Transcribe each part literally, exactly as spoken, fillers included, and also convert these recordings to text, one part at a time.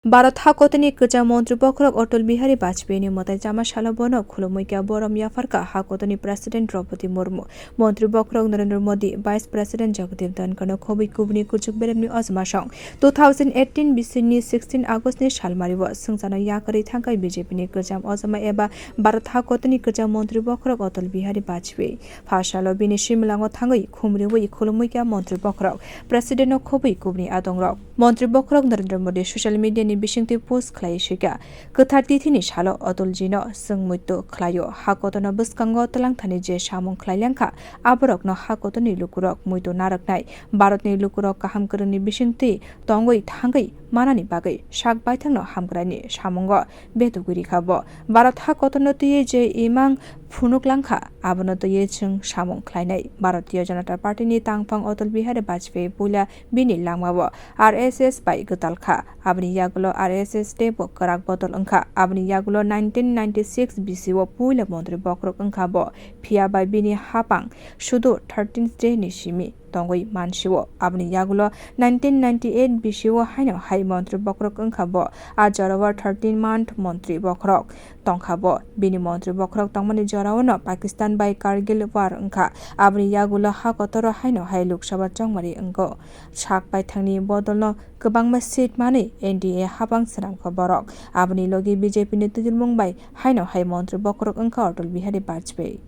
Bharat hakotorni kwcham montri bokhorok Atal Bihari Vajpayee ni mwtai chama salo bono khulumwi kha, borom yapharkha hakotorni President Draupadi Murmu, montri bokhorok Narendra Modi, Vice President Jagdeep Dhankhar no khobwi kubuni kuchuk beremni ojmasong. Two thousand eighteen bisini sixteen August ni salmario swngcharno yakarwi thangkha B J P ni kwcham ojama eba Bharat hakotorni kwcham montri bokhorok Atal Bihari Vajpayee. Pha salo bini similango thangwi khumriwi khulumwi kha montri bokhorok, President no khobwi kubuni adongrok. Montri bokhorok Narendra Modi social media ni bisingtwi post khlai swikha, kwthar tithini salo Atal ji no chwng muitu khlaio, hakotorno bwskango twlangthani je samung khlai langkha, aborokno hakotorni lukurok muitu narwknai, Bharatni lukurok kaham kwrwngni bisingtwi tongwi thangwi manani bagwi sak baithangno hamkraini samungo betugwi rikha bo. Bharat hakotorno twiwi je imang phunuk langkha, abono twiwi chwng samung khlainai. Bharatiya Janata Party ni tangphang Atal Bihari Vajpayee puila bini langmao R S S bai gwtal kha. Aboni yagulo R S S teibo kwrak bodol wngkha. Aboni yagulo nineteen ninety-six bisio puila montri bokhorok wngkha bo, phiya bai bini hapang sudu thirteenth day ni simi tongwi mansio. Aboni yagulo nineteen ninety-eight bisio haino hai montri bokhorok wngkha bo. A jorao thirteen month montri bokhorok tongkha bo. Bini montri bokhorok tongmani jorao no Pakistan bai Kargil war wngkha. Aboni yagulo ha kotoro haino hai Lok Sabha chongmari wngo. Sak baithangni bodolno kwbangma seat manwi N D A hapang swnamkha borok. Aboni logi B J P ni twijlmung bai haino hai montri bokhorok wngkha Atal Bihari Vajpayee.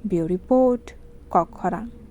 Bureau Report, Kokkhorang.